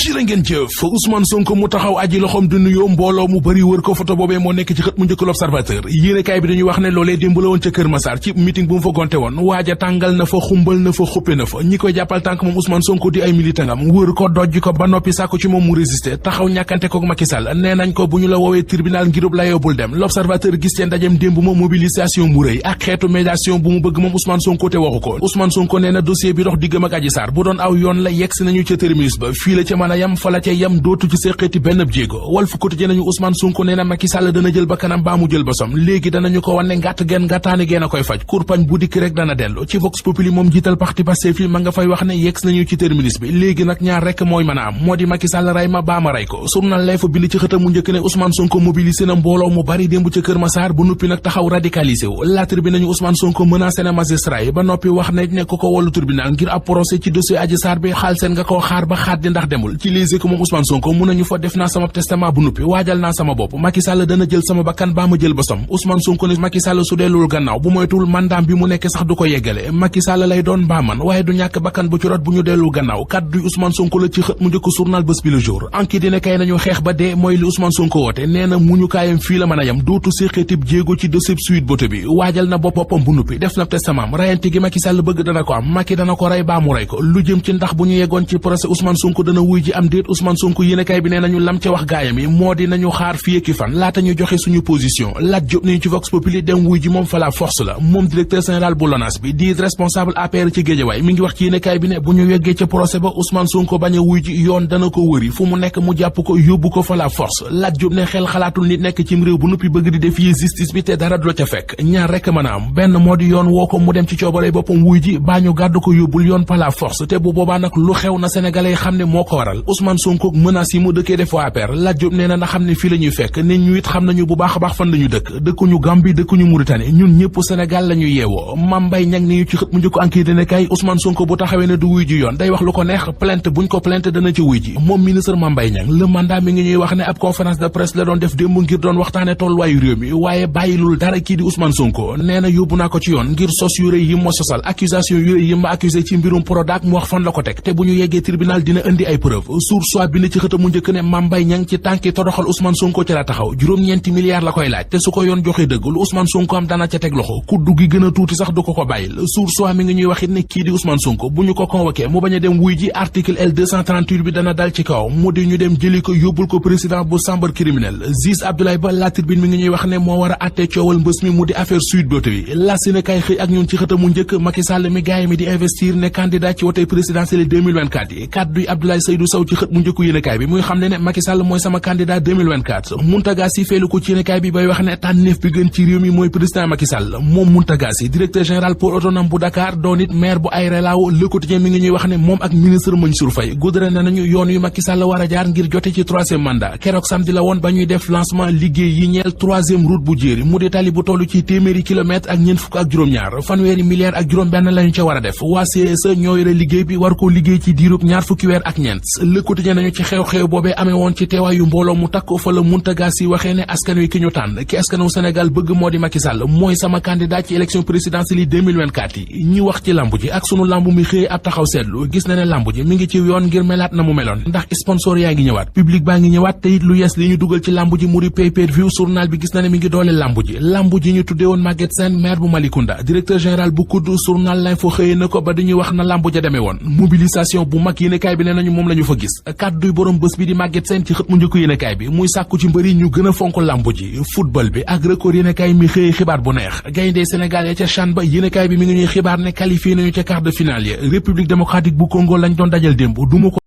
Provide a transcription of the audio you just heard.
jërë ngeen jëf Ousmane Sonko mu taxaw aji loxoom di nuyoo mbooloo mu bëri wër ko photo boobee moo nekk ci xët mu njëkk l'Observateur yéenekaay bi dañuy wax ne loolee démb la woon ca Kër Massar ci meeting bu mu fa gonte woon waaja tàngal na fa xumbal na fa xuppe na fa ñi koy jàppal tànk moom Ousmane Sonko di ay militangam wër ko dojj ko ba noppi sàkku ci moom mu résister taxaw ñàkkante ko Macky Sall nee nañ ko bu ñu la woowee tribunal ngirub la yóbbul dem l'Observateur gis ci ndajem démb ma mobilisation bu rëy ak xeetu médiation bu mu bëgg moom Ousmane Sonko te waxu ko Ousmane Sonko nee na dossier bi dox diggam ak Adji Sarr bu doon aw yoon la yegsi nañu ca terminus ba fii la ca mën a yam fa la ca yam dootu ci séqati benn jéego Walf Quotidien nañu Ousmane Sonko nee na Macky Sall dana jël ba kanam baa mu jël ba som léegi danañu ko wane ngàtt gen ngàttaani geen a koy faj kurpañ bu dikk rek dana dellu ci Vox Populi moom jiital parti Pastef fi ma nga fay wax ne yegsi nañu ci terminus bi léegi nag ñaar rek mooy mën a am moo di Macky Sall ray ma baa ma ray ko journal lay fa bind ci xëtam mu njëkk ne Ousmane Sonko mobilisé na mbooloo mu bari démb ca Kër Massar bu nuppi nag taxaw radicalisé wu La Tribune nañu Ousmane Sonko menacé na magistrat yi ba noppi wax ne ko wallu tribunal ngir ab procès ci dossier Adji Sarr bi xaal seen nga koo xaar ba xaat di ndax demul ci Les Échos moom Ousmane Sonko mun nañu fa def naa sama testament bu nuppi waajal naa sama bopp Macky Sall dana jël sama bakkan baa ma jël ba som Ousmane Sonko ne Macky Sall su dellul gannaaw bu moytul mandaam bi mu nekk sax du ko yeggale Macky Sall lay doon mbaa man waaye du ñàkk bakkan bu ci rot bu ñu dellul gannaaw kaddu Ousmane Sonko la ci xët mu njëkk journal Bës Bi Le Jour Enquête dina kay nañu xeex ba dee mooy li Ousmane Sonko woote nee na muñu kaayam fii la mën a yam dootu séqéetib jéego ci dossier Sweet Beauté bi waajal na boppam bu nuppi def na testament rayante gi Macky Sall bëgg dana ko am Macky dana ko rey baa mu rey ko lu jëm ci ndax bu ñu yeggoon ci procès Ousmane Sonko dana wuy ji am déet Ousmane Sonko yéenekaay bi nee nañu lam ca wax gaayam yi moo di nañu xaar fii ak fan laata ñu joxe suñu position Lat Diop nañu ci Vox Populi dem wuy ji moom fa la force la moom directeur général bu LONASE bi di responsable APR ci Guédiawaye mi ngi wax ci yéenekaay bi ne bu ñu yeggee ca procès ba Ousmane Sonko bañ a wuy ji yoon dana ko wëri fu mu nekk mu jàpp ko yóbbu ko fa la force Lat Diop ne xel xalaatul nit nekk cim réew bu nuppi bëgg di défier justice bi te dara du la ca fekk ñaar rekk mën a am benn moo di yoon woo ko mu dem ci coobare boppam wuy ji baa ñu gàddu ko yóbbul yoon par la force te bu boobaa nag lu xew na sénégalais yi xam ne moo ko waral Ousmane Sonko menaces yi mu dëkkee def waa APR Lat Diop nee na xam ne fii la ñuy fekk ne ñu it xam nañu bu baax a baax fan la ñu dëkkuñu Gambie dëkkuñu Mauritanie ñun ñëpp Sénégal la ñu yeewoo Mame Mbaye Niang ni ñu ci xët mu njëkk Enquête dina kay Ousmane Sonko bu taxawee ne du wuy ji yoon day wax lu ko neex plainte buñ ko plainte dana ci wuy ji moom ministre Mame Mbaye Niang le mandat mi ngi ñuy wax ne ab conférence de presse la doon def démb ngir doon waxtaane tolluwaayu réew mi waaye bàyyilul dara kii di Ousmane Sonko nee na yóbbu naa ko ci yoon ngir sos yu rëy yi ma sosal accusation yu rëy yi ma accusé ci mbirum Prodac mu wax fan la ko teg te bu ñu yeggee tribunal dina indi ay preuve Source A bind ci xëtam mu njëkk ne Mame Mbaye Niang ci tànki toroxal Ousmane Sonko ci la taxaw juróom-ñeenti milliards la koy laaj te su ko yoon joxe dëgg lu Ousmane Sonko am dana ca teg loxo kuddu gi gën a tuuti sax du ko ko bàyyil Source A mi ngi ñuy waxit ne kii di Ousmane Sonko bu ñu ko convoqué mu bañ a dem wuy ji article L238 bi dana dal ci kaw mu di ñu dem jëli ko yóbbul ko président bu chambre criminelle juge Abdoulaye Ba La Tribune mi ngi ñuy wax ne moo war a àtte coowal mbës mi mu di affaire Sweet Beauté bi la si ne kay xëy ak ñun ci xëtam mu njëkk Macky Sall mi gaay mi di investir ne candidat ci wote présidentielle 2024 yi kaddu Abdoulaye Seydou Sow ci xët mu njëkku yéenekaay bi muy xam ne Macky Sall mooy sama candidat 2024 Mountaga Sy feelu ko ci yéenekaay bi bay wax ne tànneef bi gën ci réew mi mooy président Macky Sall moom Mountaga Sy directeur général port autonome bu Dakar doon it maire bu Aéré Lao Le Quotidien mi ngi ñuy wax ne moom ak ministre Mansour Faye goudronné nañu yoon yu Macky Sall war a jaar ngir jote ci 3e mandat keroog samedi la woon ba ñuy def lancement liggéey yi ñeel 3e route bu jéeri mu di tali bu toll ci téeméeri kilomètre ak ñeent fukk ak juróom-ñaar fanweeri milliards ak juróom-benn lañu ca war a def waa CSE ñoo yore liggéey bi war koo liggéey ci diirub ñaar fukki weer ak ñeent Le Quotidien nañu ci xew-xew boobee amee woon ci teewaayu mbooloo mu takk fa la Mountaga Sy waxee ne askan wi ki ñu tànn ki askanu Sénégal bëgg moo di Macky Sall mooy sama candidat ci élection présidentielle yi 2024 yi ñi wax ci lamb ji ak sunu lamb mi xëy ab taxaw seetlu gis na ne lamb ji mi ngi ci yoon ngir melaat na mu meloon ndax sponsor yaa ngi ñëwaat public baa ngi ñëwaat te it lu yees li ñu dugal ci lamb ji mu di pay-per-view journal bi gis na ne mi ngi doole lamb ji ñu tuddee woon Maguette Sène maire bu Malicounda directeur général bu kudd journal L'Info xëy na ko ba dañuy wax na lamb ja demee woon mobilisation bu mag yéenekaay bi nee nañu moom la ñu fa gis kàdduy borom bés bi di Maguette Sène ci xët mu njëkk yéenekaay bi muy sàkku ci mbëri ñu gën a fonk lamb ji football bi ak record yéenekaay mi xëy xibaar bu neex gayndee Sénégal ya ca CHAN ba yéenekaay bi mi ngi ñuy xibaar ne qualifié nañu ca quart de finale ya République démocratique bu Congo lañ doon dajal démb duma ko